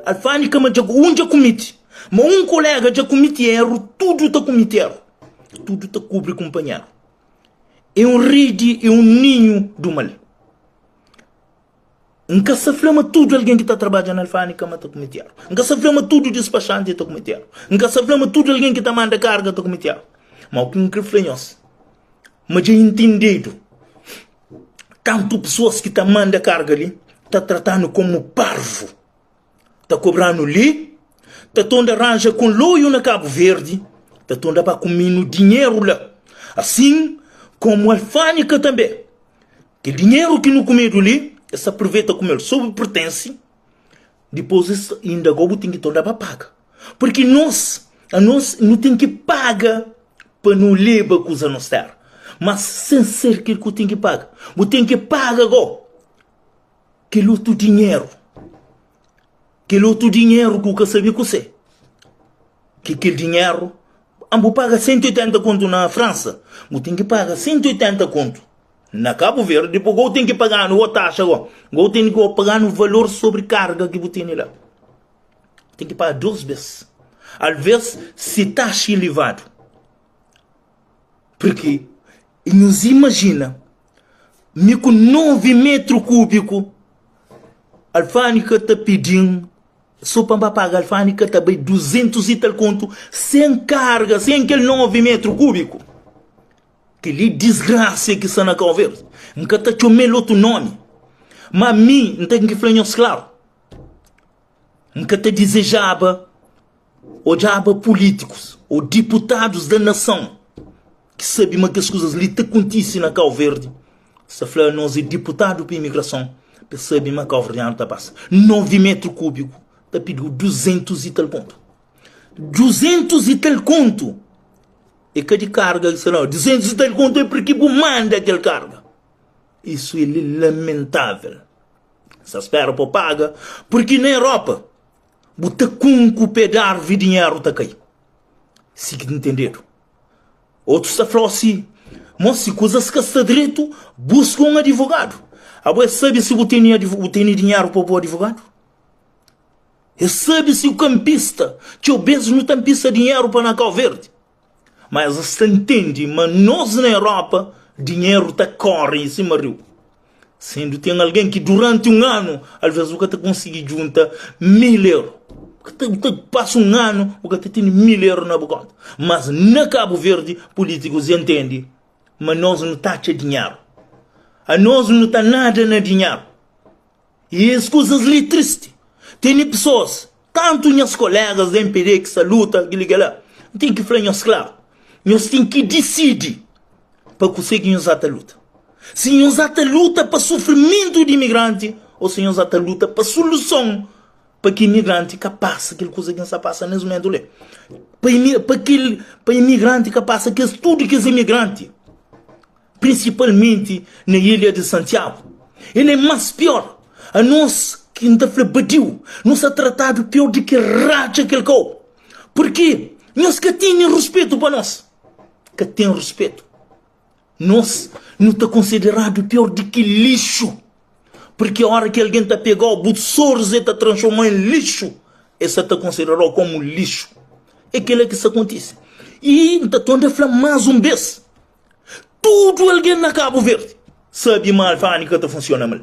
Alfândika ma dja un dja kumiti, ma un koléga dja kumiti éru, tudu ta kumiti éru, tudu ta kubri kunpanheru. É un redi, é un ninhu du mal. N ka sta fla ma tudu algen ki ta trabadja na alfândika ma ta kumiti éru. N ka sta fla ma tudu dispaxanti ta kumiti éru. N ka sta fla ma tudu algen ki ta manda karga ta kumiti éru. Ma u ki N kre fla nhos, ma dja intendedu Tantu pesoas ki ta manda karga li ta trata-nu komu parvu, ta kobra-nu li, ta tonda ranja konloiu na Kabu Verdi, ta tonda ba kume-nu dinheru la. Asin komu alfânika tanbe, kel dinheru ki nu kumedu li, es ta pruveta kume-l sob pretensi, dipôs es inda go bu ten ki tonda ba paga. Purki nos, anos nu ten ki paga pa nu leba kuza nos tera. Mas sen ser kel ku ten ki paga. Bu ten ki paga go kel otu dinheru. Kel otu dinheru ku ka sabe kuse. Ki kel dinheru, bu paga 180 kontu na Fransa, bu ten ki paga 180 kontu na Kabu Verdi, dipôs go ten ki paganu o taxa go, go ten ki paganu valor sobri karga ki bu tene la. Ten ki paga dos bes. Alves si taxa elevadu. Purki nhos imajina mi ku 9 metru kubiku alfândika ta pidi-m so pa N ba paga alfândika ta bai 200 i tal kontu sen karga, sen kel 9 metru kubiku. Kel-li disgrasia ki sta na Kau Verdi. N ka ta txoma-l otu nomi. Ma mi N ten ki fla nhos klaru. N ka ta dizejaba odjaba pulítikus ô diputadus da nason ki sabe ma kes kuzas li ta kontise na Kau Verdi sta fla nos é diputadu pa imigrason pa es sabe ma kauverdianu ta pasa 9 metru kúbiku ta pidiu 200 i tal kontu 200 i tal kontu é ka di karga ki sta la 200 i tal kontu é pirki bu manda kel karga isu é lamentável. Sa spera pa paga, purki na Europa bu ta kunku pé di arvi dinheru ta kai. Si ki ntendedu. Otus ta fla si, mo si kuzas ka sta dretu, buska un adivogadu. Abo es sabi si bu tene bu tene dinheru pa bu adivogadu? Es sabi si bu ka npista. Txeu bes nu ta npista dinheru pa na Kau Verdi. Ma es ta ntende ma nos na Europa dinheru ta kore sima riu. Sendu ten algen ki duranti un anu alves bu ka ta konsigi djunta 1000 euro. Bu ta pasa un anu bu ka ta tene 1000 euro na bu konta. Mas na Kabu Verdi pulitikus dja ntende ma nos nu ta atxa dinheru. Anos nu ta nada na dinheru. I es kuzas li tristi. Tene pesoas, tantu nhas kolegas di MPD ki sta luta, kili kela, N ten ki fla nhos klaru, nhos ten ki disidi pa kuse ki nhos ata luta. Si nhos ata luta pa sufrimentu di imigranti o si nhos ata luta pa suluson pa ki imigranti ka pasa kel kuza ki N sta pasa nes mumentu li. Pa pa kel pa imigranti ka pasa kes tudu kes imigranti. Prinsipalmenti na ilha di Santiagu. El é más pior. Anos ki N ta fla badiu, nu sta tratadu pior di ki ratxa kel kau. Purki nhos ka tene ruspetu pa nos. Ka ten ruspetu. Nos nu ta konsideradu pior di ki lixu. Purki ora ki algen ta pega-u, bu soris el ta transforma en lixu. El sa ta konsidera-u komu lixu. É kila ki sta kontise. I N ta torna fla más un bes. Tudu algen na Kabu Verdi sabe ma alfândika ta funsiona mal.